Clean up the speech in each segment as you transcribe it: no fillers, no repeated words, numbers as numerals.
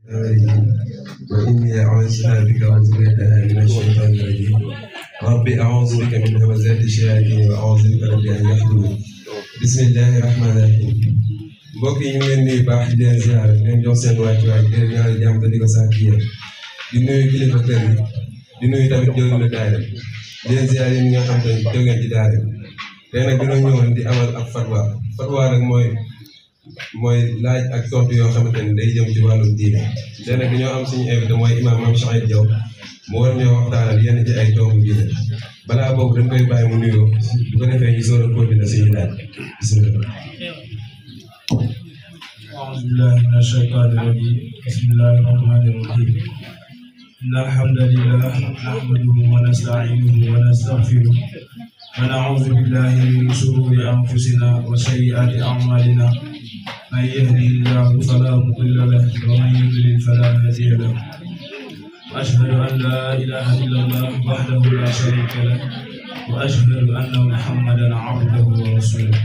وإني أعوذ بك وذريتها من الشيطان الرجيم رب أعوذ بك من همزات الشياطين وأعوذ بك رب أن يحضرون بسم الله الرحمن الرحيم mbokk yi ñu ngi leen nuyu baax di leen ziar di leen jox seen wàccuwaay di leen ñaanal jàmm te di ko sàkk yéen di nuyu kilifa kër gi di nuyu tamit jëwriñu daara di leen ziar yéen ñi nga xam te ne jóg ngeen ci daara tey nag dina ñëwoon di amal ak fatwa nag mooy laaj ak tontu yoo xamante ne day jëm ci wàllum diine tey nag dañoo am suñu invité mooy imam Mame Chouaib Diaw mu war ñoo waxtaanal yenn ci ay tombu diine balaa boobu dañ koy bàyyi mu nuyoo bu ko defee ñu soog a continuer suñu laaj bismillah. أعوذ بالله من الشيطان الرجيم بسم الله الرحمن الرحيم إن الحمد لله نحمده ونستعينه ونستغفره ونعوذ بالله من شرور أنفسنا وسيئات أعمالنا من يهده الله فلا مضل له ومن يضلل فلا هادي له وأشهد أن لا إله إلا الله وحده لا شريك له وأشهد أن محمدا عبده ورسوله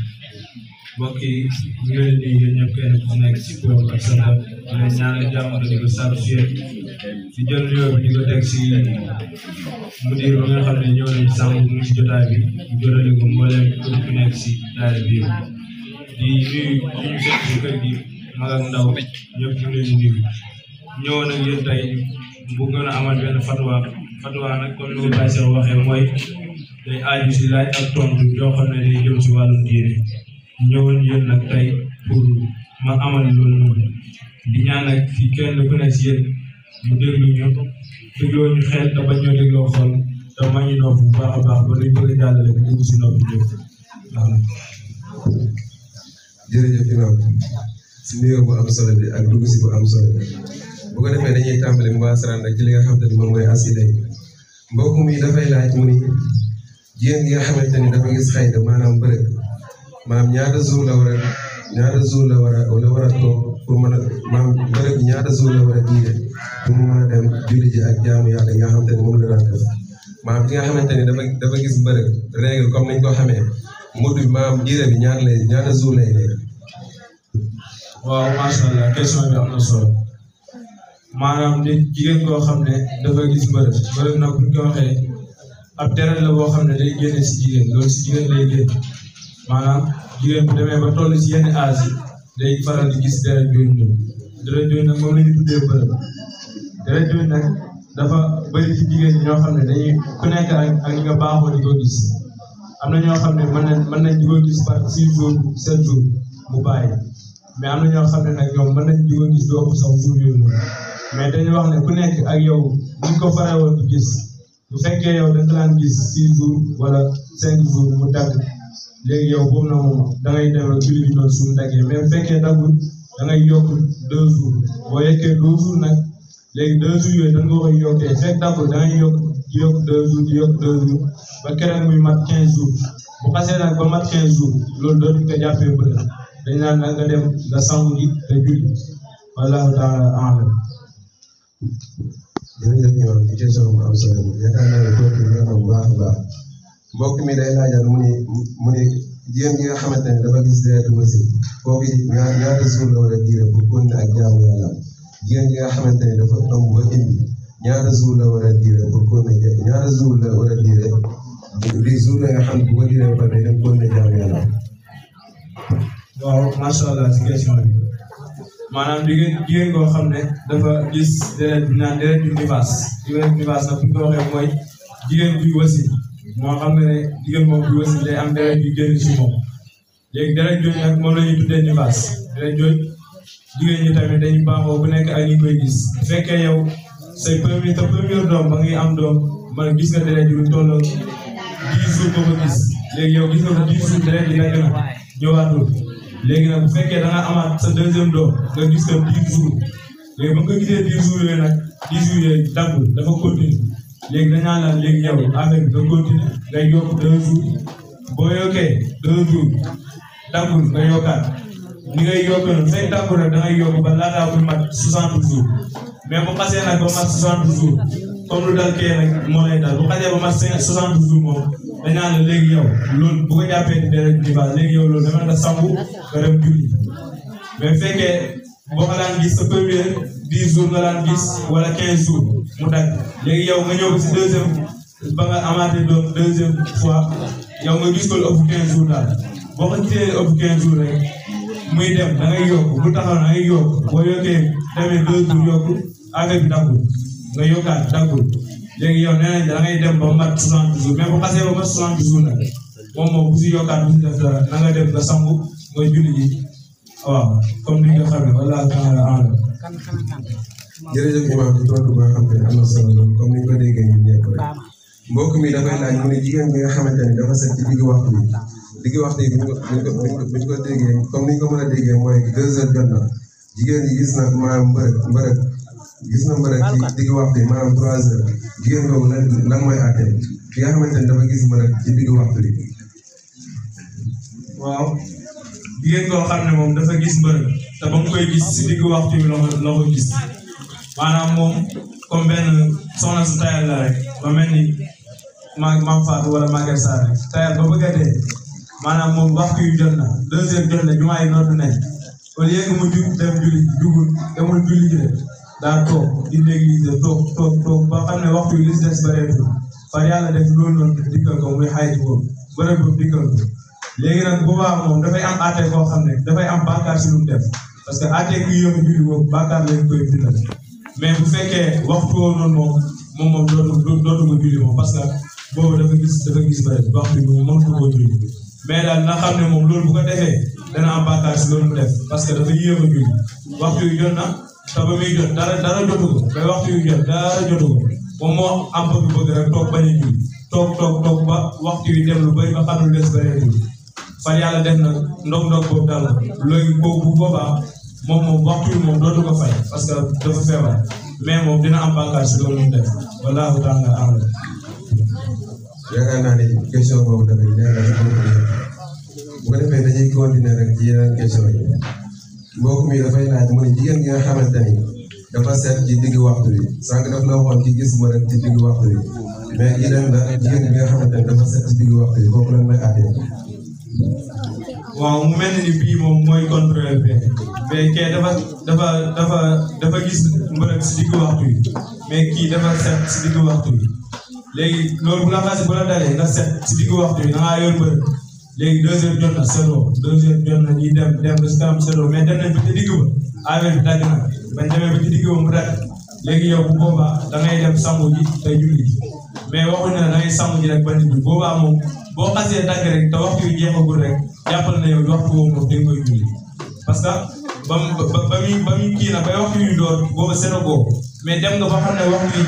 mbokk yi ñu ngi leen di yéen ñëpp kenn ku ci nekk ci kuréel ak santam di leen ñaanal jàmm di ko sant si yéen di jël nuyoo bi di ko teg si mudir ba nga xam ne ñëw nañ sàmm mu ngi si jotaay bi ñu jotale ko mbooleem ku nekk si daara bi di nuyu ñu fekk si kër gi mag ak ndaw ñëpp ñu leen di nuyu ñëwoon ak yéen tey bëggoon a amal benn fatwa nag comme ni ko Baye Cheikh waxee mooy day aaju si laaj ak tontu yoo xam ne day jëm si wàllum diine ñëwoon yéen nag tey pour ma amal loolu noonu di ñaan nag fi kenn ku ne si yéen mu déglu ñu dégloo ñu xel te bañ ñoo dégloo xol te ma ñu nopp bu baax a baax ba luñ bëgg a jàllale bi dugg si nopp ñëpp waaw. jërëjëf imam si nuyoo bu am solo bi ak dugg si bu am solo bi bu ko defee dañuy tàmbali mubaasaraan rek ci li nga xamante ni moom mooy asila yi mbokk mi dafay laaj mu ni jigéen gi nga xamante ni dafa gis xayda maanaam bërëg maam ñaata jour la war a toog pour mën a maam bërëb ñaata jour la war a diire pour mu mën a dem julli ji ak jaamu yàlla yi nga xamante ni moom la daan def maam ki nga xamante ni dafa gis bërëb règle comme niñ ko xamee mudd bi maam diire bi ñaata jour lay nekk. waaw macha allah question bi am na solo maanaam nit jigéen koo xam ne dafa gis bërëb nag buñ ko waxee ab deret la boo xam ne day génne si jigéen loolu si jigéen lay génn. maanaam jigéen bu demee ba toll ci yenn âge yi day faral di gis deret jooju nag moom la ñu tuddee bërëb deret jooju nag dafa bëri ci jigéen ñi ñoo xam ne dañuy ku nekk ak ñi nga baaxoo di ko gis am na ñoo xam ne mën nañ di ko gis par 6 jours 7 jours mu bàyyi mais am na ñoo xam ne nag ñoom mën nañ di ko gis doo sax jour yooyu noonu mais dañuy wax ne ku nekk ak yow ni ko farewoon di gis bu fekkee yow da nga daan gis 6 jours wala 5 jours mu dagg léegi yow boobu na moom da ngay dem ak julli bi noonu suñu daggee mais bu fekkee daggul da ngay yokk 2 jours boo yekkee 2 jours nag léegi 2 jours yooyu da nga koy yokkee fekk daggul da ngay yokk 2 jours di yokk 2 jours ba keroog muy mat 15 jours bu xasee nag ba mat 15 jours loolu dootuñ ko jàppee bëri dañ naan nag nga dem nga sangu ji te julli wallahu taala a'lam. jërëjëf imam ci question bu am solo bi yaakaar naa ne tontu bi nga bu baax a baax mbokk mi day laajal mu ni jigéen gi nga xamante ne dafa gis deretu wasin kooku ñaata jour la war a diire pour continuer ak jaamu yàlla jigéen gi nga xamante ne dafa ëmb ba indi ñaata jour la war a diire pour continuer ñaata jour la war a diire di jour la nga xam ne bu ko diire ba pare dem continuer jaamu yàlla. waaw macha allah si question bi maanaam jigéen koo xam ne dafa gis deret bi naan deret du nifaas nag bu ñu ko waxee mooy jigéen buy wasin moo xam ne jigéen moom bi wasin day am deret yu génn si moom léegi deret jooju nag moom la ñuy tuddee nifaas deret jooju jigéen ñi tamit dañu baaxoo bu nekk ay ñu koy gis bu fekkee yow say premier doom ba ngay am doom man gis nga deret yu tolloo 10 jours boo ko gis léegi yow gis nga ko 10 jours deret yi dagg na ñëwaatul léegi nag bu fekkee da nga amaat sa deuxième doom nga gis ko 10 jours léegi ba nga gisee 10 jours yooyu nag 10 jours yooyu daggul dafa continuer léegi dañaa naan léegi yow affaire bi nga continuer nga yokk 2 jours boo yokkee 2 jours daggul nga yokkaat ni ngay yokk noonu say daggul rek da ngay yokk ba laataa bu mat 60 jours mais bu xasee nag ba mat 60 jours comme lu dal kee nag moo lay dal bu xasee ba mat 60 jours moom dañaa la léegi yow loolu bu ko jàppee di deret di baax léegi yow loolu dama la sangu nga dem julli mais fekkee boo ko daan gis sa premier 10 jours nga daan gis wala 15 jours mu dagg léegi yow nga ñëw ba si ba nga amaatee doom deuxième fois yow nga gis ko lu ëpp 15 jours daal boo ko gisee ëpp 15 jours rek muy dem da ngay yokk bu taxaw da ngay yokk boo yokkee demee 2 jours yokku affaire bi daggul nga yokkaat daggul léegi yow nee nañ da ngay dem ba mat 60 jours mais bu xasee ba mat 60 jours nag moom bu si yokkaat bu si def dara na nga dem nga sangu nga julli ji waaw comme ni nga xamee wala taala ala. jërëjëf imam ci tontu ba nga xam te ne am na solo lool comme ni ñu ko déggee ñun ñëpp rek mbokk mi dafay laaj mu ne jigéen bi nga xamante ne dafa set ci digg waxtu bi digg waxtu yi bu ñu ko déggee comme ni ñu ko mën a déggee mooy 2 heures jot na jigéen yi gis na maanaam mbërëg gis na mbërëg ci digg waxtu yi maanaam 3 heures jigéen boobu lan mooy àtte ki nga xamante ne dafa gis mbërëg ci digg waxtu bi. waaw jigéen koo xam ne moom dafa gis mbërëg te ba mu koy gis si digg waxtu bi la ko gis maanaam moom comme benn soxna su tayal la rek ba mel ni maam Fatou wala Maguette Sarr rek tayal ba bëgg a dee maanaam moom waxtu yu jot na 2 heures jot na jumaa yi noddu nañ au lieu que mu jug dem julli dugul demul julli ji rek daa toog di l'église toog ba xam ne waxtu yi li si des bareetul far yàlla def loolu noonu dikkal ko muy xayit boobu bërëb boobu dikkal ko léegi nag boobaa moom dafay am àtte koo xam ne dafay am bàkkaar si lu mu def parce que àtte ku yéex a julli boobu bàkkaar lañ koy bindal mais bu fekkee waxtu woo noonu moom dootu ko julli moom parce que boobu dafa gis ba waxtu bi moom mënut ko julli mais daal na xam ne moom loolu bu ko defee dana am bàkkaar si loolu mu def parce que dafa yéex a julli waxtu yu jot na te ba muy jot dara jotu ko mais waxtu yu jot dara jotu ko moom moo am bëgg rek toog bañ a julli toog ba waxtu yu dem lu bëri ba xam lu des bëreetul far yàlla def na ndog boobu daal léegi kooku bu boobaa moom waxtu bi moom dootu ko fay parce que dafa feebar mais moom dina am bàkkaar si loolu mu def wallaahu taala a'lam. yaakaar naa ne question boobu tamit leeral na bu ko defee dañuy continuer rek ci yeneen question yi mbokk mi dafay laaj mu ne jigéen gi nga xamante ni dafa seet ci digg waxtu bi sànq daf la waxoon ki gis mu rek ci digg waxtu bi mais ki dem la jigéen bi nga xamante ni dafa seet ci digg waxtu bi kooku lan may àttee. waaw mu mel ni bii moom mooy contrôle mais kee dafa gis mbërëg si digg waxtu bi mais kii dafa seet si digg waxtu bi léegi loolu bu la dalee nga seet si digg waxtu bi da ngaa yor mbërëg léegi 2 heures jot na seddoo 2 heures jot na ñuy dem ba si kanam seddoo mais dem nañ ba ci digg ba affaire bi dagg na bañ demee ba ci digg ba mu dagg léegi yow bu boobaa da ngay dem sangu ji te julli ji mais waxuñu ne da ngay sangu ji rek ba nit ñi boobaa moom boo xasee dagg rek te waxtu yu jeexagul rek jàppal na yow waxtu woowu moom dañ koy julli parce que ba muy kii na bay waxtu yu door booba seddoo mais dem nga ba xam ne waxtu yi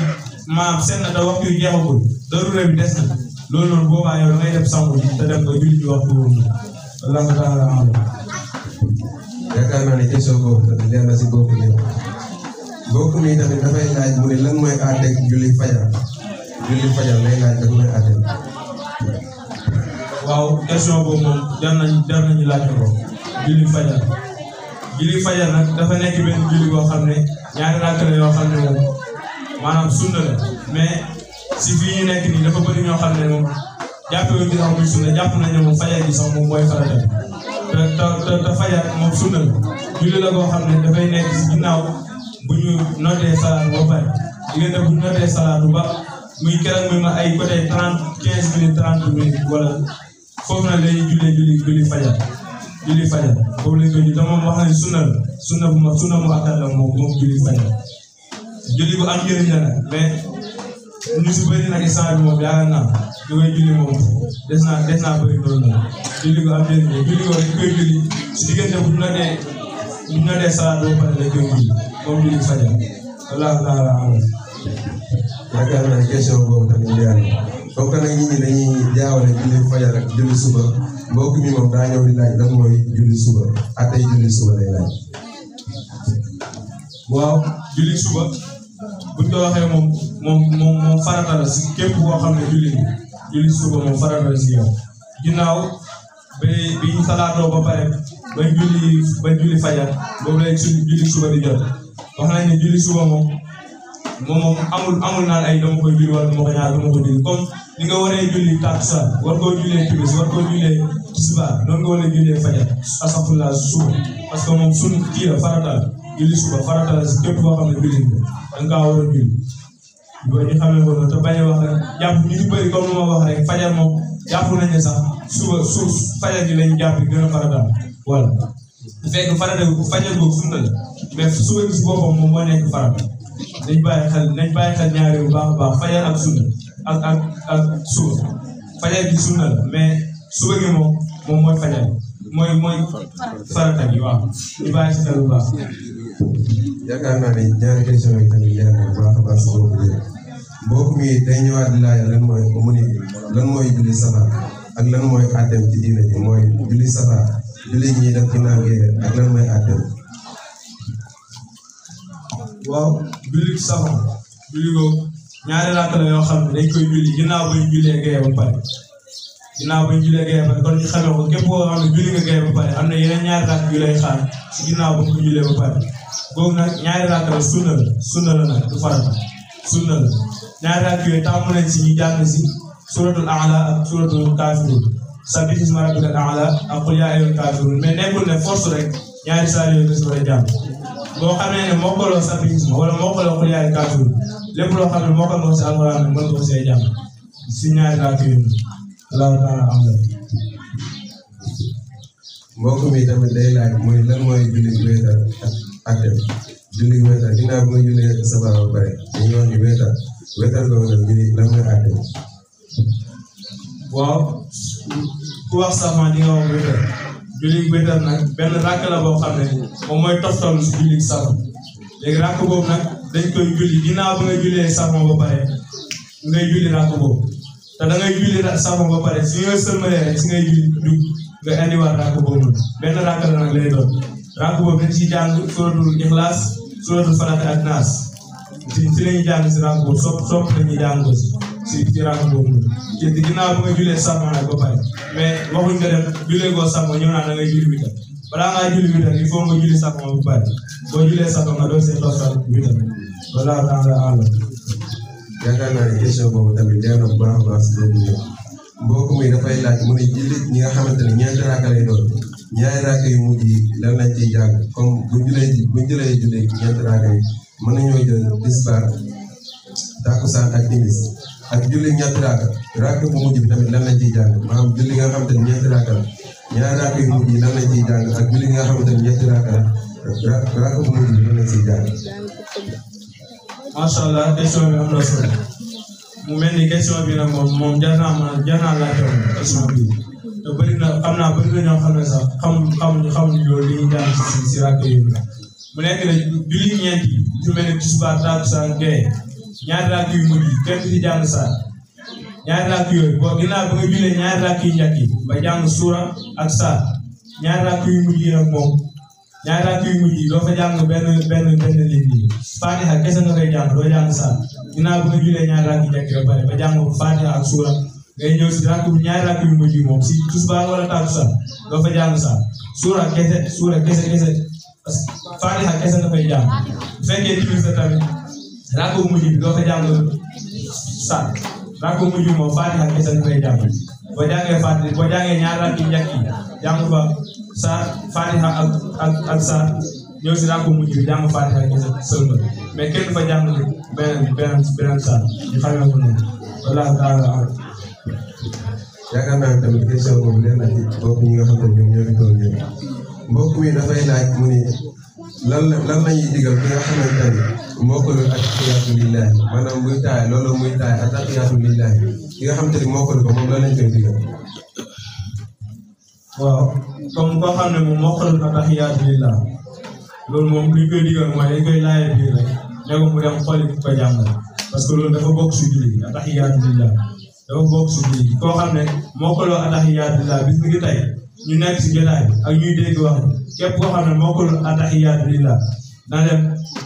maanaam seen na te waxtu yu jeexagul darure bi des na loolu noonu boobaa yow da ngay def sangu ji te dem nga julli ci waxtu woowu wallaahu taala a'lam. yaakaar naa ne question boobu tamit leer na si boobu ñëw mbokk mi tamit dafay laaj mu ne lan mooy àtteeg julli fajar lay laaj lan mooy àtteeg. waaw question boobu moom jar nañu laaj ko julli fajar nag dafa nekk benn julli boo xam ne ñaari rakk la yoo xam ne moom maanaam sunna la mais si fii ñu nekk nii dafa bëri ñoo xam ne moom jàppee di sax muy sunna jàpp nañu moom fajar gi sax moom mooy farata te fajar moom sunna la julli la boo xam ne dafay nekk si ginnaaw bu ñu notee salaatu ba pare diggante bu ñu notee salaatu ba muy keroog muy ma ay côté 15 minutes 30 minutes wala foofu na lay julli fajar boobu lañ koy julli te moom wax nañ sunna mu akkad la moom julli fajar julli bu am njëriñ la nag mais ñu si bëri nag instant bi moom yaakaar naa li koy julli moom des naa bëri loolu la julli bu am njëriñ la julli ko dañ koy julli si diggante bu ñu notee salaat boo pare lañ koy julli moom julli fajar wallaahu taala a'lam. yaakaar naa question boobu tamit leer na comme que nag nit ñi dañuy jaawale julli fajar ak julli suba mbokk mi moom daa ñëw di laaj lan mooy julli suba atay julli suba lay laaj. waaw julli suba buñ ko waxee moom farata la si képp koo xam ne julli suba moom farata la si yow ginnaaw bi ñu salaatoo ba pare ba julli fajar boobu lay julli suba di jot wax nañ ne julli suba moom amul naan ay dama koy julli wala dama ko ñaar dama ko julli comme ni nga waree julli takkusaan war koo jullee timis war koo jullee tisbaar noonu nga war a jullee fajar asafurlaa suba parce que moom kii la farata la julli suba farata la si képp koo xam ne julli nga da nga kaa war a julli ba ñu xamee ko noonu te bañ a wax rek jàpp ñu ci bëri comme lu ma wax rek fajar moom jàpp nañ ne sax suuf fajar gi lañ jàpp gën a farata voilà fekk farata fajar googu sunna la mais suba gis boppam moom moo nekk farata nañ bàyyi xel ñaari bu baax a baax fajar ak sunna ak suba fajar gi sunna la mais suba gi moom mooy fajar mooy farata gi waaw ñu bàyyi si xel bu baax. yaakaar naa ne ñaari question yi tamit leer na bu baax a baax si boobu léegi mbokk mi day ñëwaat di laaj lan mooy julli safar ak lan mooy àtteem ci diine ji mooy julli safar julli ñi def ginnaaw gi ak lan mooy àtteem. waaw julli safar julli googu ñaari rakk la yoo xam ne dañ koy julli ginnaaw ba ñu jullee gee ba pare kon ñu xamee ko képp koo xam ne julli nga gee ba pare am na yeneen ñaari rakk yu lay xaar si ginnaaw ba ko jullee ba pare boobu nag ñaari rakk la sunna la nag du farata sunna la ñaari rakk yooyu tàmm nañ si ñu jàng si suratul a'la ak suratul kafirun sabbih isma rabbikal a'la ak qul yaa ayyuhal kafirun mais nekkul ne force rek ñaari saar yooyu nga si war a jàng boo xamee ne mokkaloo sabbih isma wala mokkaloo qul yaa ayyuhal kafirun lépp loo xam ne mokkal nga si alxuraan mën nga ko see jàng si ñaari rakk yooyu Allah taala am la. mbokk mi tamit day laaj mooy lan mooy julli weetar ak julli weetar ginnaaw bi nga jullee safar ba pare dañuy wax ni weetar googu nag ñu ni lan mooy àtte. waaw ku wax safar di nga wax weetar julli weetar nag benn rakk la boo xam ne moom mooy toftalu si julli safar léegi rakk boobu nag dañ koy julli ginnaaw bi nga jullee safar ba pare ngay julli rakk boobu te da ngay julli safar ba pare si nga sëlmalee rek si ngay julli dugg nga indiwaat rakk boobu benn rakk la nag lay doon rakk boobu dañ siy jàng suratul Ixlaas suratul Falaq ak Naas si lañuy jàng si rakk boobu sopp lañuy jàng ko si rakk boobu ci ginnaaw bi nga jullee safar nag ba pare mais waxuñ nga dem jullee koo safar ñëw naa da ngay julli witar balaa ngaa julli witar il faut nga julli safar ba pare boo jullee safar nga doon see toftal witar wala taala àll. yaakaar naa ne question boobu tamit leer na bu baax a baax si boobu ñëw mbokk mi dafay laaj mu ne julli ñi nga xamante ne ñeenti raaka lay doon ñaari raaka yu mujj yi lan lañ ciy jàng comme buñ jëlee julli ñeenti raaka yi mën nañoo jël tisbaar takkusaan ak timis ak julli ñetti raaka bu mujj bi tamit lan lañ ciy jàng maanaam julli nga xamante ne ñeenti raaka la ñaari raaka yu mujj yi lan lañ ciy jàng ak julli nga xamante ne ñetti raaka la raaka bu mujj bi lan lañ ciy jàng. macha allah question bi am na solo mu mel ni question bi nag moom jar naa laajte woon question bi te bëri na ñoo xam ne sax xamuñu loolu li ñuy jàng si rakk yi mu nekk ne julli ñeenti yu mel ni tisbaar takkusaan gee ñaari rakk yu mujj yi kenn du si jàng saar ñaari rakk yooyu boo ginnaaw ba nga jullee ñaari rakk yu njëkk yi ba jàng suura ak saar ñaari rakk yu mujj yi nag moom ñaari rakk yu mujj yi doo fa jàng benn ligne bi Fatiha kese nga koy jàng doo jàng saar ginnaaw ba nga jullee ñaari rakk yu njëkk ba pare ba jàng Fatiha ak suura ngay ñëw si ñaari rakk yu mujj yi moom si tisbaar wala takkusaan doo fa jàng saar suura kese Fatiha kese nga koy jàng bu fekkee timis la tamit rakk bu mujj bi doo fa jàng saar rakk bu mujj moom Fatiha kese nga koy jàng boo jàngee ñaari rakk yu njëkk yi jàng fa saar Fatiha ak saar ñëw si rakk bu mujj bi jàng Fatiha kese seulement mais kenn fa jàng beneen saar ñu xamee ko noonu wallaahi taala yaakaar naa tamit question boobu leer na ci bopp ñi nga xam ne ñoom ñoo fi toog ñëpp mbokk mi dafay laaj mu ni lan lañuy digal ki nga xamante ne mokkalu attahiyaatu lillahi maanaam muy taay loolu muy taay attahiyaatu lillahi ki nga xamante ne mokkalu ko moom lan lañ koy digal. waaw comme koo xam ne moom mokkalu attahiyaatu lillahi loolu moom li ñu koy digal mooy dañ koy laajee biir rek ne ko mu dem xooli ku ko jàngal parce que loolu dafa bokk si julli attahiyaatu lillahi dafa bokk si julli koo xam ne mokkaloo attahiyaatu lillahi bis mi ngi tey ñu nekk si jotaay ak ñuy dégg wax képp koo xam ne mokkaloo attahiyaatu lillahi na dem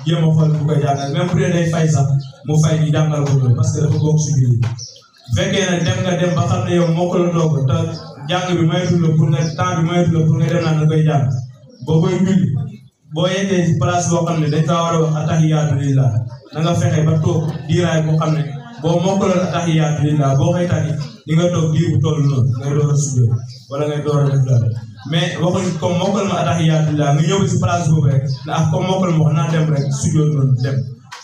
jéem a xool ku ko jàngal même bu dee day fay sax mu fay ñu jàngal ko loolu parce que dafa bokk si julli bu fekkee nag dem ba xam ne yow mokkaloo ko te jàng bi mayatul la pour nga temps bi mayatul la pour nga dem naan nga koy jàng boo koy julli boo yeggee si place boo xam ne dañ kaa war a wax attahiyaatu lillahi na nga fexe ba toog diiraay boo xam ne boo mokkaloon atahiyaatu lillah boo koy tari di nga toog diir bu toll noonu ngay door a sujjóot wala ngay door a def dara mais waxuñ comme mokkal ma atahiyaatu lillah nga ñëw si place boobu rek ne ak comme mokkal ma wax naa dem rek sujjóot noonu dem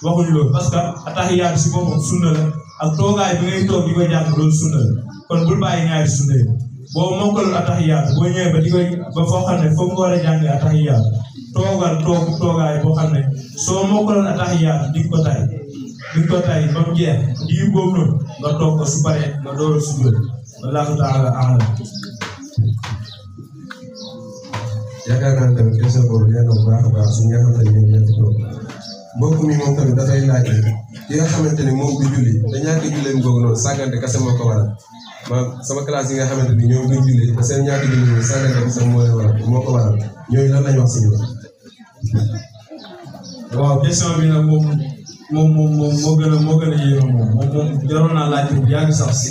waxuñ loolu parce que atahiyaatu si boppam sunna la ak toogaay bi ngay toog di koy jàng loolu sunna la kon bul bàyyi ñaari sunna yi boo mokkalul atahiyaatu boo ñëwee ba di koy ba foo xam ne foofu nga war a jàngee atahiyaatu toogaay boo xam ne soo mokkaloon atahiyaatu di ko tay ba mu jeex diir boobu noonu nga toog ko su paree nga door a sujjóot wallahu taala a'lam. yaakaar naa tamit question boobu leer na bu baax a baax si ñi nga xamante ne ñoom ñoo fi toog mbokk mi moom tamit dafay laaj ki nga xamante ne moom du julli te ñàkk julleem googu noonu sàggante kese moo ko waral sama classe yi nga xamante ni ñoom duñ julli te seen ñàkk julli moom sàggante kese moo ko waral ñooñu lan lañ wax si ñoom. waaw question bi nag moom moo gën a yéeme moom jaroon naa laaj bu yàgg sax si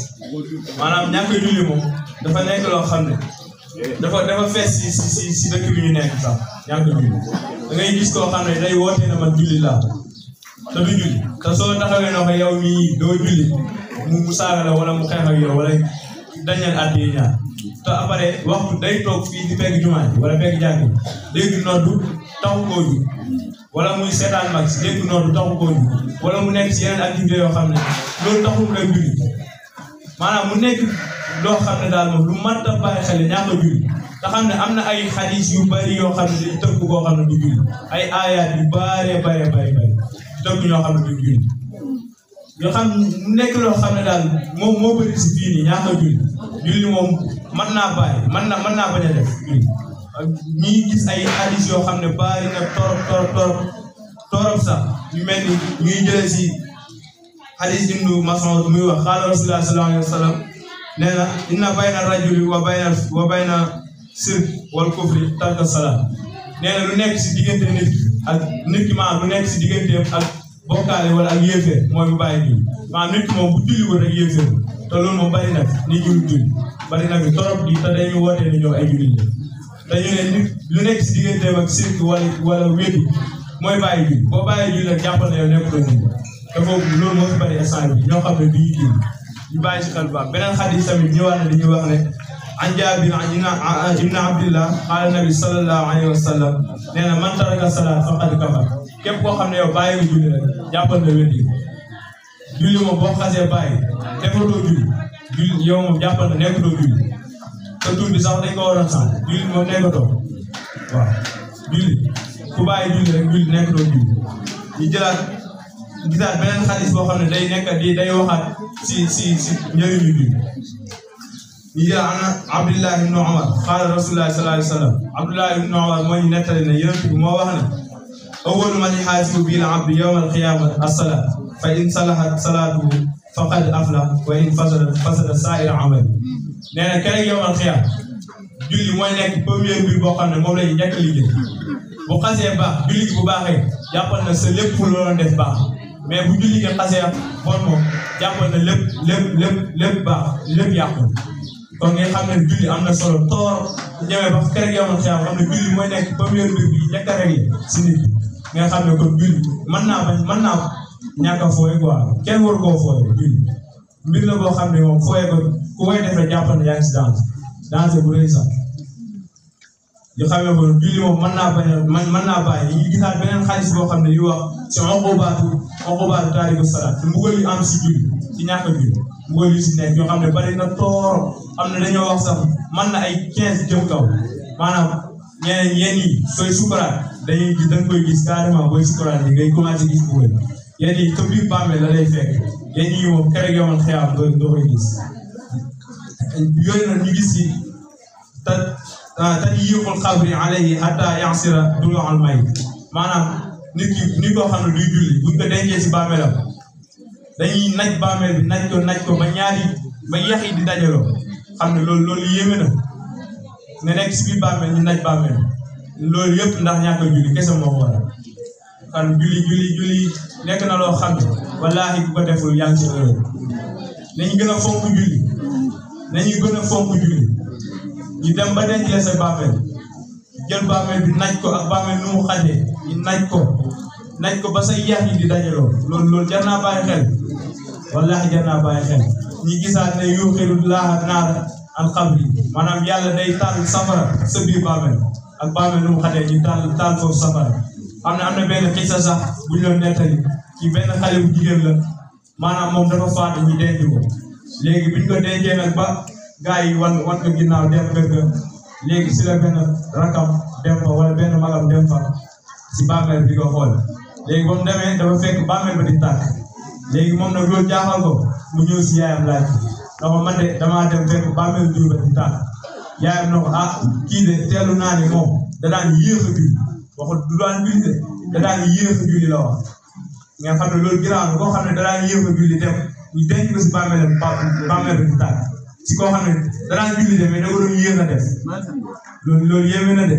maanaam ñàkk julli moom dafa nekk loo xam ne dafa fees si dëkk bi ñu nekk sax ñàkk julli da ngay gis koo xam ne day woote na man julli laa te du julli te soo taxawee na ko yow mii doo julli mu saaga la wala mu xeex ak yow wala dañeel at yi ñaar te après waxtu day toog fii di pegg jumaa ji wala pegg jàkk dégg noddu taxu koo ju wala muy seetaan mag si dégg noddu taxu koo ju wala mu nekk si yeneen activité yoo xam ne loolu taxul rek julli maanaam mu nekk loo xam ne daal moom lu mat a bàyyi xel ñàkk a julli te xam ne am na ay xadis yu bari yoo xam ne dañu tënk koo xam ne du julli ay aayaat yu bari tënk ñoo xam ne du julli yoo xam mu nekk loo xam ne daal moom moo bëri si fii nii ñàkk a julli moom mën naa bàyyi mën naa bañ a def julli ñi gis ay xadis yoo xam ne bari na torop sax ñu mel ni ñuy jëlee si xadis Ibnu Mas'ud muy wax qaala Rasulullah sallallahu alayhi wa sallam nee na inna bayna rajuli wa bayna sirk wal kufri tarka salaat nee na lu nekk si diggante nit ki maanaam lu nekk si digganteem ak bokkaale wala ak yéeféer mooy bu bàyyi julli maanaam nit ki moom bu julliwul rek yéeféer te loolu moom bari na ni julli bari na fi torop di te dañuy wootee ni ñoom ay julli la dañu ne nit lu nekk si digganteem ak sirk wala wédi mooy bàyyi julli boo bàyyi julli rek jàppal na yow nekkul julli te foofu loolu moo fi bari instant bi ñoo xam ne du ñu julli ñu bàyyi si xel bu baax beneen xadis tamit ñëwaat na dañuy wax ne an Jaabir ibn Abdillah qaala nabi sallallahu alayhi wa sallam nee na man taraka salaat faqad kafar képp koo xam ne yow bàyyi nga julli rek jàppal na weddi julli moom boo xasee bàyyi defatoo julli yow moom jàppal na nekkatoo julli te tur bi sax dañ ko waroon sax julli moom nekkatoo waaw julli ku bàyyi julli rek julli nekkatoo julli ñu gisaat beneen xadis boo xam ne day waxaat si njëriñu julli ñu jël an Abdullah ibn Umar qaala Rasulullah sallallahu alayhi wa sallam Abdullah ibn Umar moo ñu nettali ne yonent bi moo wax ne awwalu man yuhaasibu bihi al-abdu yawma al-qiyaamati as-salaat fa in salahat salaatuhu faqad aflaha wa in fasada saa'ira amali nee na keroog yawmal qiyaama julli mooy nekk premier mbir boo xam ne moom la ñu njëkk a liggéey bu xasee baax julli bu baaxee jàppal na sa lépp lu doon def baax mais bu julli gi xasee bon moom jàppal na lépp baax lépp yàqu kon nga xam ne julli am na solo toor ñëwee ba keroog yawmal qiyaama xam ne julli mooy nekk premier mbir bi njëkk a réglé si nit nga xam ne kon julli mën naa ñàkk a fooye quoi kenn war koo fooye julli mbir la boo xam ne moom fooye ko ku koy defee jàppal na yaa ngi si danger bu rëy sax ñu xamee ko julli moom mën naa bàyyi ñu gisaat beneen xaalis boo xam ne yu wax si uqubaatu taariku salaat te mbugal yu am si julli si ñàkk a julli mbugal yu si nekk yoo xam ne bari na toor am na dañoo wax sax mën na ay 15 jëm kaw maanaam ñeneen yéen yi sooy sukuraat da nga koy gis carrément booy sukuraat yi ngay commencé gis mbugal yéen yi te biir bàmmeel la lay fekk yéen yi moom keroog yawmal qiyaama doo koy gis yooyu nag ñu gis si tadyiiqul qabri alayhi hatta yansira dulu'al mayyit maanaam nit koo xam ne duy julli buñ ko dencee si bàmmeelam dañuy naj bàmmeel bi naj ko ba yax yi di dajaloo xam ne loolu yéeme na ne nekk si biir bàmmeel ñu naj bàmmeel loolu yëpp ndax ñàkk a julli kese moo ko waral kan julli nekk na loo xam ne wallaahi bu ko deful yaa ngi ci erreur nañu gën a fonk julli ñu dem ba denc la sa bàmmeel jël bàmmeel bi naj ko ak bàmmeel nu mu xajee ñu naj ko ba say yax yi di dajaloo loolu jar naa bàyyi xel wallahi jar naa bàyyi xel ñi gisaat ne yuuxiru laaha naara al qabri maanaam yàlla day taal safara sa biir bàmmeel ak bàmmeel nu mu xatee ñu taal foofu safara am na benn xisa sax bu ñu doon nettali ci benn xale bu jigéen la maanaam moom dafa faatu ñu denc ko léegi biñ ko dencee nag ba gaa yi wan ko ginnaaw dem kër ga léegi si la benn rakam dem fa wala benn magam dem fa si bàmmeel bi ko xool léegi ba mu demee dafa fekk bàmmeel ba di tàkk léegi moom nag loolu jaaxal ko mu ñëw si yaayam laaj dafa man de damaa dem fekk bàmmeel diw ba di tàkk yaayam na ko kii de teelu naa ni moom da daan yéex a julli waxut du daan julli de da daan yéex a julli la wax nga xam ne loolu giraaw na koo xam ne da daan yéex a julli dem ñu denc ko si bàmmeel bi di tàkk si koo xam ne da daan julli de mais da ko doon yéex a def loolu yéeme na de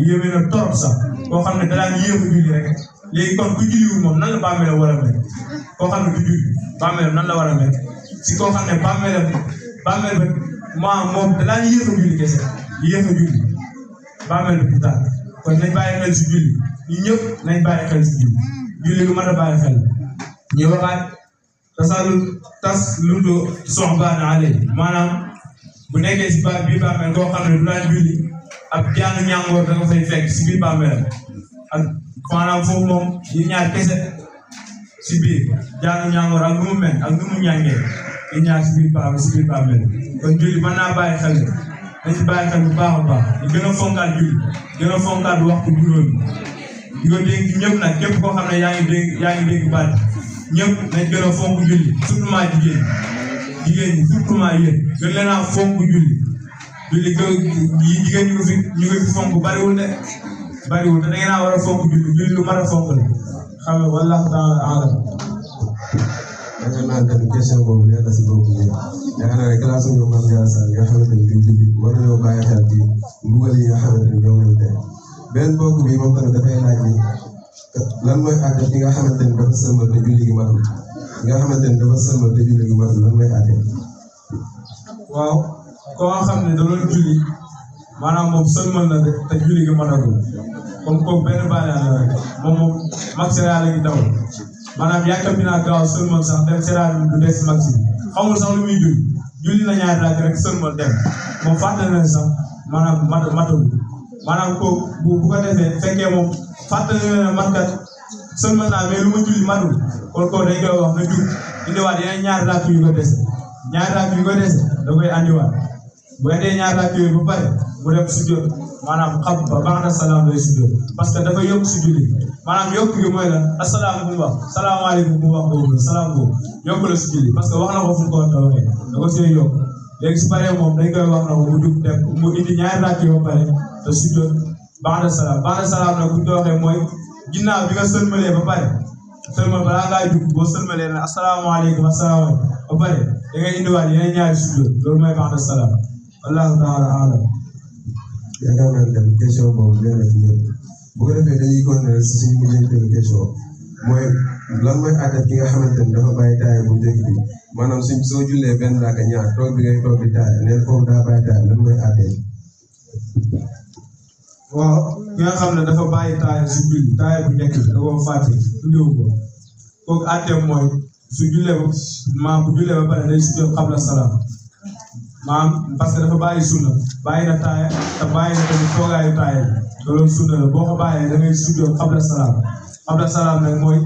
yéeme na torop sax koo xam ne da daan yéex a julli rek léegi kon ku julliwul moom nan la bàmmeelam war a mel koo xam ne du julli bàmmeelam nan la war a mel si koo xam ne bàmmeel ba moom da daan yéex a julli kese yéex a julli bàmmeel bi di tàkk kon nañ bàyyi xel si julli ñu ñëpp nañ bàyyi xel si julli lu mat a bàyyi xel ñu waxaat tas lundo soxbaana ale maanaam bu nekkee si biir bàmmeel koo xam ne du daan julli ab jaanu ñàngoor da nga fay fekk si biir bàmmeel ak maanaam foofu moom yi ñaar kese si biir jaanu ñàngoor ak nu mu mel ak nu mu ñàngee yi ñaar si biir bàmmeel kon julli mën naa bàyyi xel nañ ci bàyyi xel bu baax a baax ñu gën a fonkaat julli gën a fonkaat waxtu juróom di ko dégg ñëpp nag képp koo xam ne yaa ngi dégg baat ñëpp nañ gën a fonk julli surtout maa jigéen ñi surtout maa yéen gën leen a fonk julli jigéen ñu ngi fi fonk bariwul te da ngeen a war a fonk julli lu mat a fonk la xam nga wallahu taala alam. yaakaar naa tamit question boobu leer na si boobu ñëpp yaakaar naa ne classe ñoom Mame Diarra Sarr nga xamante ni duñ julli war nañoo bàyyi xel ci mbugal yi nga xamante ni ñoom lañ teg benn mbokk bi moom tamit dafay laaj ni lan mooy àtte ki nga xamante ni dafa sëlmal te julli gi matul lan mooy àtte. waaw koo nga xam ne da doon julli maanaam moom sëlmal na te julli gi matagul comme kooku benn baale la rek moom mag séral la ngi daw maanaam yaakaar naa gaaw sëlmal sax dem séral du des mag si xamul sax lu muy julli na ñaari raak rek sëlmal dem moom fàtte na sax maanaam matagul maanaam kooku bu ko defee fekkee moom fàtte na man kat sëlmal naa mais lu ma julli matul kon kooku dañ koy wax na jug indiwaat yeneen ñaari raak yu ko dese da koy andiwaat bu indee ñaari raak yooyu ba pare mu dem sujjóot maanaam xam ba baax na salaam lay sujjóot parce que dafa yokk si julli maanaam yokk gi mooy lan asalaam bu mu wax salaamaaleykum bu mu wax boobu salaam boobu yokk la si julli parce que wax na ko fu mu ko waxee da ko see yokk léegi su paree moom dañ koy wax na ko mu jug dem mu indi ñaari raak yi ba pare te sujjóot baax na salaam nag bu ñu ko waxee mooy ginnaaw bi nga sëlmalee ba pare sëlmal balaa ngaa jug boo sëlmalee ne asalaamaaleykum ba pare da ngay indiwaat yeneen ñaari sujjóot loolu mooy baax na salaam wallahu taala alam. yaakaar naa ne tamit question boobu leer na ci ñëpp bu ko defee dañuy continuer si suñu mujjanteelu question mooy lan mooy àtte ki nga xamante ni dafa bàyyi taaya bu njëkk bi maanaam soo jullee benn raaka ñaar toog bi ngay toog di taaya neen foofu daa bàyyi taaya lan mooy àtte. waaw ki nga xam ne dafa bàyyi taaya su julli taaya bu njëkk bi da koo fàtte indiwu ko kooku àtteem mooy su jullee bu jullee ba pare day sujjóot qabla salaam parce que dafa bàyyi sunna bàyyi na taaya te bàyyi na tamit toogaayu taaya loolu sunna la boo ko bàyyee da ngay sujjóot qabla salaam nag mooy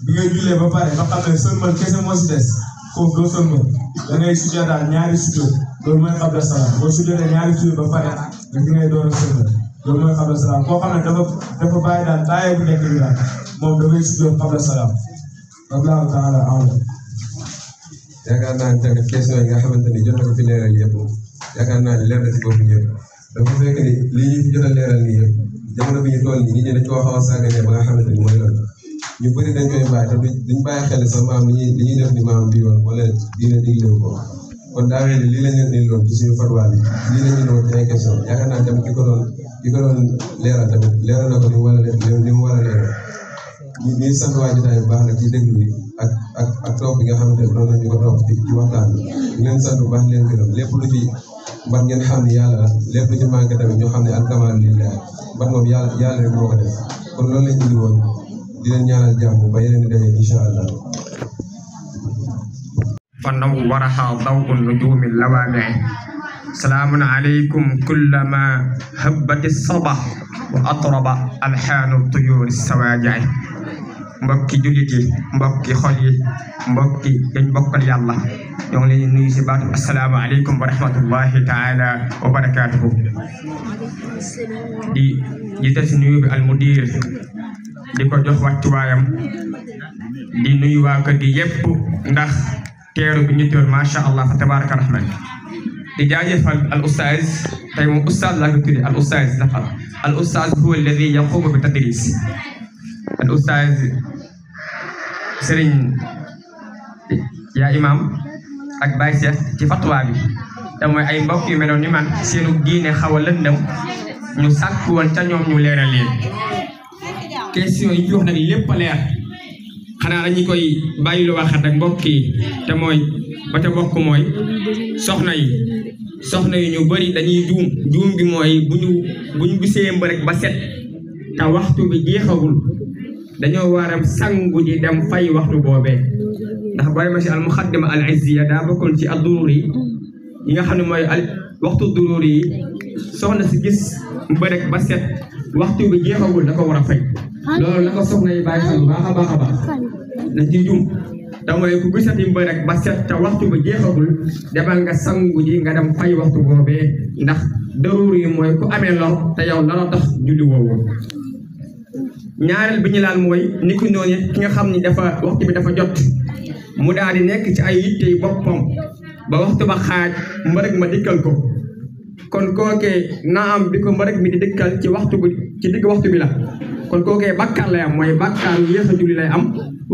bi ngay jullee ba pare ba xam ne sëlmal kese moo si des foofu doo sëlmal da ngay sujjóotaat ñaari sujjóot loolu mooy qabla salaam boo sujjóotee ñaari sujjóot ba pare nag di ngay door a sëlmal loolu mooy qabla salaam koo xam ne dafa bàyyi daal taaya bu nekk bi daal moom da ngay sujjóot qabla salaam wallahu taala a'lam. yaakaar naa ne tamit question yi nga xamante ni jot na ko fi leeral yëpp yaakaar naa ne leer na ci bopp ñëpp dafa fekk ni lii ñu fi jot a leeral nii yëpp jamono bi ñu toll nii nit ñi dañ koo xaw a sàggane ba nga xamante ni mooy loolu ñu bëri dañ koy bàyyi te duñ bàyyi xel sax maam li ñuy def ni maam bi yoon wala diine diglewu ko kon daa mel ni lii la ñu leen loon ci suñu fatwa bi lii la ñu doon ci ay question yaakaar naa tamit ki ko doon leeral tamit leeral na ko ni mu war a leeral ñuy sant waa jotaay bu baax nag ci déglu bi ak topp bi nga xamante ne doon nañu ko topp ci waxtaan bi ñu leen sant bu baax leen gërëm lépp lu ci mbat ngeen xam ne yàlla la lépp lu ci manqué tamit ñoo xam ne alkamaal lillah mbat moom yàlla rek moo ko def kon loolu lañ indi woon di leen ñaanal jàmm ba yeneen di daje incha allah فنورها ضوء النجوم اللوامع سلام عليكم كلما هبت الصبا وأطرب ألحان الطيور السواجع mbokki jullit yi mbokki xol yi mbokki dañ bokkal yàlla ñoo ngi leen nuyu si baatu assalaamu aleykum wa rahmatullahi taala wa barakatuhu di jiite si nuyu bi almudir di ko jox wàccuwaayam di nuyu waa kër gi yépp ndax teeru bi ñu teeru masha Allah fa tabaraka rahman di jaajëfal al ustaaz tey moom ustaaz laa ko tudde al ustaaz dafa al ustaaz huwa alladi yaqumu bi tadris al ustaaz Serigne yaa imam ak Baye Cheikh ci fatwa bi te mooy ay mbokk yu meloon ni man seenu diine xaw a lëndëm ñu sàkk woon ca ñoom ñu leeral leen question yi wax nag lépp a leer xanaa dañu koy bàyyi lu waxat ak mbokk yi te mooy ba ca bokk mooy soxna yi ñu bari dañuy juum gi mooy bu ñu gisee mbërëk ba set te waxtu bi jeexagul dañoo waram sangu di dem fay waxtu boobee ndax booy ma si al muxaddima al izziya daa bokkoon ci ad dururi yi nga xam ne mooy waxtu dururi yi soxna si gis mbërëk ba set waxtu bi jeexagul da ko war a fay loolu la ko soxna yi bàyyi xel baax a baax na ci jum te mooy ku gisati mbërëk ba set te waxtu bi jeexagul demal nga sangu ji nga dem fay waxtu boobee ndax dururi yi mooy ku amee lor te yow la tax julli woowu ñaareel bi ñu laal mooy ni ku noonu ki nga xam ni dafa waxtu bi dafa jot mu daal di nekk ci ay yitte boppam ba waxtu ba xaaj mbërëg ma dikkal ko kon kookee naa am bi ko mbërëg mi di dikkal ci waxtu bi ci digg waxtu bi la kon kookee bàkkaar lay am mooy bàkkaar yéex a julli lay am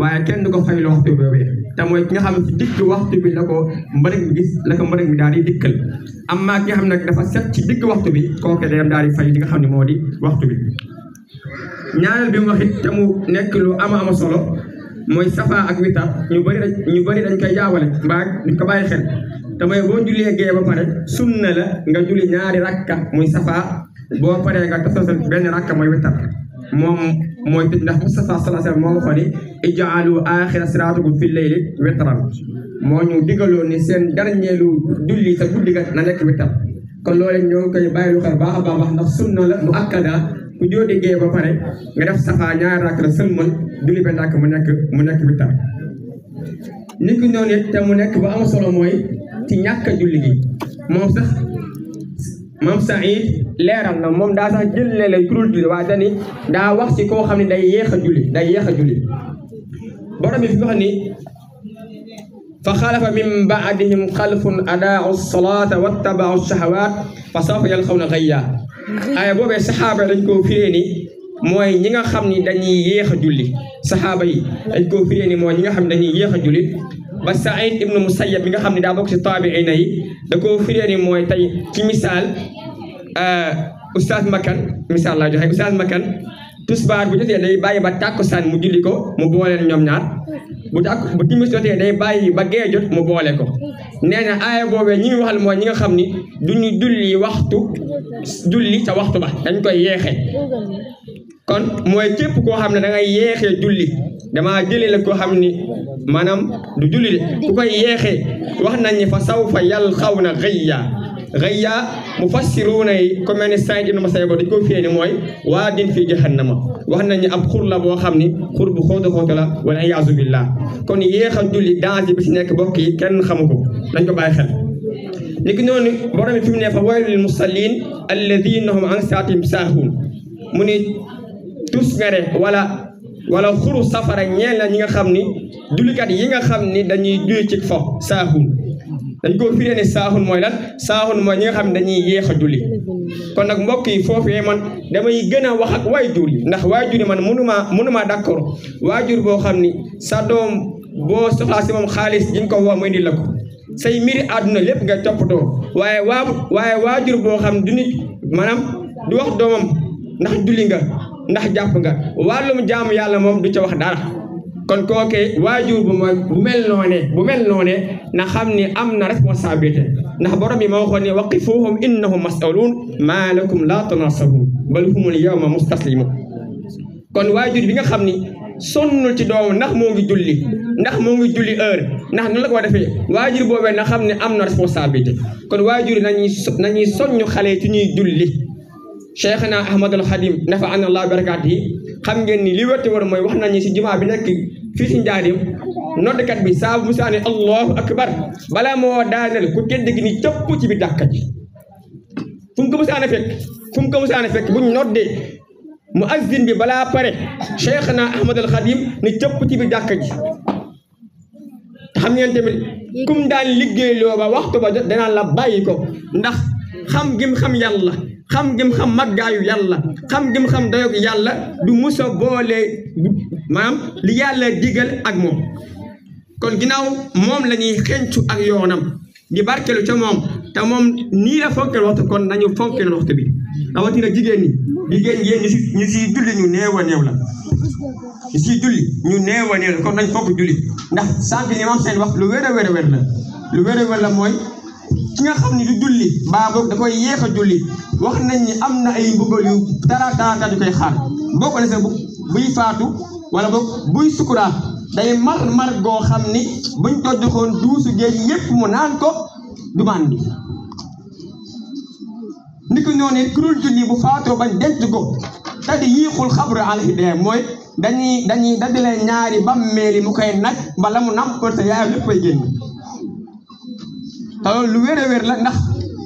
waaye kenn du ko fay la waxtu boobee te mooy ki nga xam ne ci digg waxtu bi la ko mbërëg mi gis la ko mbërëg mi daal di dikkal am maa ki nga xam ne dafa set ci digg waxtu bi kookee day am daal di fay li nga xam ne moo di waxtu bi ñaareel bi mu wax it te mu nekk lu ama solo mooy safa ak witar ñu bari dañ koy jaawale mbaa duñ ko bàyyi xel te mooy boo jullee gee ba pare sunna la nga julli ñaari rakka muy safa boo paree nga toftal benn rakka mooy witar moom mooy tëj ndax Mustafa sallallahu alayhi wasallam moo waxoon ni ij'alu aaxira siraatikum fil layli witran moo ñu digaloon ni seen dernier julli sa guddi ga na nekk witar kon loolu ñoo ngi koy bàyyi lu xel baax a baax ndax sunna la mu akkada ku joo déggee ba pare nga def safa ñaari rakk la sëlmal julli benn rakk mu nekk witar nit ki noonu it te mu nekk ba am solo mooy ci ñàkk a julli gi moom sax moom Saïd leeral na moom daa sax jëlee lay kurul julli waaye dani daa wax ci koo xam ne day yéex a julli borom bi fi nga xam ni fa xalafa min baadihim xalfun adaau salata wattabau shahawaat fa sawfa yalqawna gayya ay boobee saxaaba dañ koo firee ni mooy ñi nga xam ni dañuy yéex a julli saxaaba yi dañ koo firee ni mooy ñi nga xam ne dañuy yéex a julli ba Saïd ibnu Musayyab bi nga xam ne daa bokk ci taabiina yi da koo firee ni mooy tey ci misaal Oustaz Makan misaal laa joxe Oustaz Makan tusbaar bu jotee day bàyyi ba tàkkusaan mu julli ko mu booleen ñoom ñaar bu timis jotee day bàyyi ba gee jot mu boole ko nee na aaya boobee ñi waxal mooy ñi nga xam ni duñu julli waxtu julli ca waxtu ba dañ koy yeexee kon mooy képp koo xam ne da ngay yeexee julli damaa jëlee la koo xam ni maanaam du julli de ku koy yeexee wax nañ ni fa sawfa yalqawna gayya mufassiruuna yi ku mel ni Saïd ibn Musayyab dañ ko fiyee ni mooy waadin fi jahannama wax nañ ni ab xur la boo xam ni xur bu xóota la wala iyaazu billah kon yéex a julli danger bi si nekk bokk yi kenn xamu ko dañ ko bàyyi xel niki noonu borom fi mu ne fa waylul lil musallin alladina hum an saatihim saahuun mu ni tus ngare wala xuru safara ñeel na ñi nga xam ni jullikat yi nga xam ni dañuy julli ci fo saahuun dañ ko firee ne saaxun mooy lan saaxun mooy ñi nga xam ne dañuy yéex a julli kon nag mbokk yi foofee man damay gën a wax ak waajur yi ndax waajur yi man mënumaa d'accord waajur boo xam ni sa doom boo soxlaa si moom xaalis di nga ko woo muy indi la ko say mbiri àdduna lépp nga toppatoo waaye waajur boo xam du nit maanaam du wax doomam ndax julli nga ndax jàpp nga wàllum jaamu yàlla moom du ca wax dara kon kookee waajur bu mooy bu mel noone na xam ni am na responsabilité ndax borom bi ma waxoon ne waqifuhum innahum mas'ulun ma lakum la tanasabun bal humul yawma mustaslimun kon waajur bi nga xam ni sonnul ci doom ndax moo ngi julli ndax moo ngi julli heure ndax nu la ko defee waajur boobee na xam ne am na responsabilité kon waajur nañuy soññu xale ci ñuy julli Cheikhna Ahmadul Khadim nafa an Allah barakaat yi xam ngeen ni li wérte war mooy wax nañu si jumaa bi nekk fii si Njaaréem noddkat bi saa bu musaane allahu akbar bala moo daaneel ku tedd gi ni cëpp ci bi dàkka ji fu mu ko musaane fekk buñ noddee mu azzin bi balaa pare Cheikhna Ahmadul Khadim ni cëpp ci bi dàkka ji xam ngeen tamit kum daan liggéey loo ba waxtu ba jot danaan la bàyyi ko ndax xam gim xam yàlla xam gim xam màggaayu yàlla xam gim xam dayoog yàlla du musa boole maanaam li yàlla digal ak moom kon ginnaaw moom la ñuy xencu ak yoonam di barkelu ca moom te moom nii la fonkeel waxtu kon nañu fonkeel waxtu bi rawatina jigéen ñi yéen ñu si julli ñu néew a néew la ñu si julli ñu néew a néew la kon nañ fonk julli ndax sànq li maam seen wax lu wér a wér la lu wér a wér la mooy ki nga xam ni du julli baa boog da koy yéex a julli wax nañ ni am na ay mbugal yu tara yu koy xaar boo ko defee buy faatu wala boog buy sukuraat day mar goo xam ni buñ ko joxoon duusu géej yépp mu naan ko du màndi ni ko noonu ku dul julli bu faatoo bañ denc ko te di yiixul xabru alayhi dee mooy dañuy daddale ñaari bàmmeeli mu koy naj bala mu nampal te yaayam lépp koy génn te loolu lu wér a wér la ndax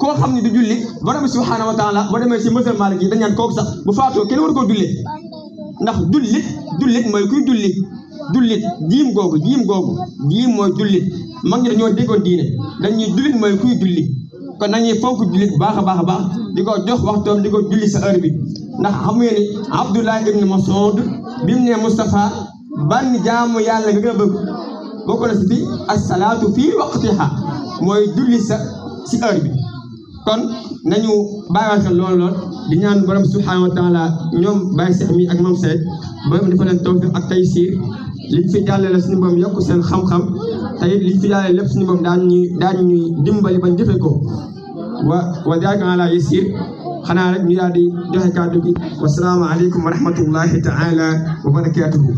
koo xam ne du julli borom bi subhaanahu wa taala boo demee si mësal Maalik yi dañ naan kooku sax bu faatoo kenn war koo jullee ndax jullit mooy kuy julli jullit jiim mooy jullit mag ñi dañoo déggoon diine dañuy jullit mooy kuy julli kon nañuy fonk jullit baax a baax di ko jox waxtoom di ko julli sa heure bi ndax xam ngeen ni Abdullah ibn Mas'ud bi mu ne Moustapha ban jaamu yàlla nga gën a bëgg bokk na si fi as-salaatu fii waqtiha mooy julli si heure bi kon nañu bàyyi xel lool di ñaan borom subhanahu wa taala ñoom Baye Cheikh mi ak Mame Seck borom dafa leen tawfiq ak taysiir liñ fi jàllale suñu borom yokk seen xam-xam te it liñ fi jàllale lépp suñu borom daañu ñuy dimbali bañ jëfe ko wa daalika ala yasiir xanaa rek ñu daal di joxe kàddu gi wassalaamu aleykum wa rahmatullahi taala wa barakaatuhu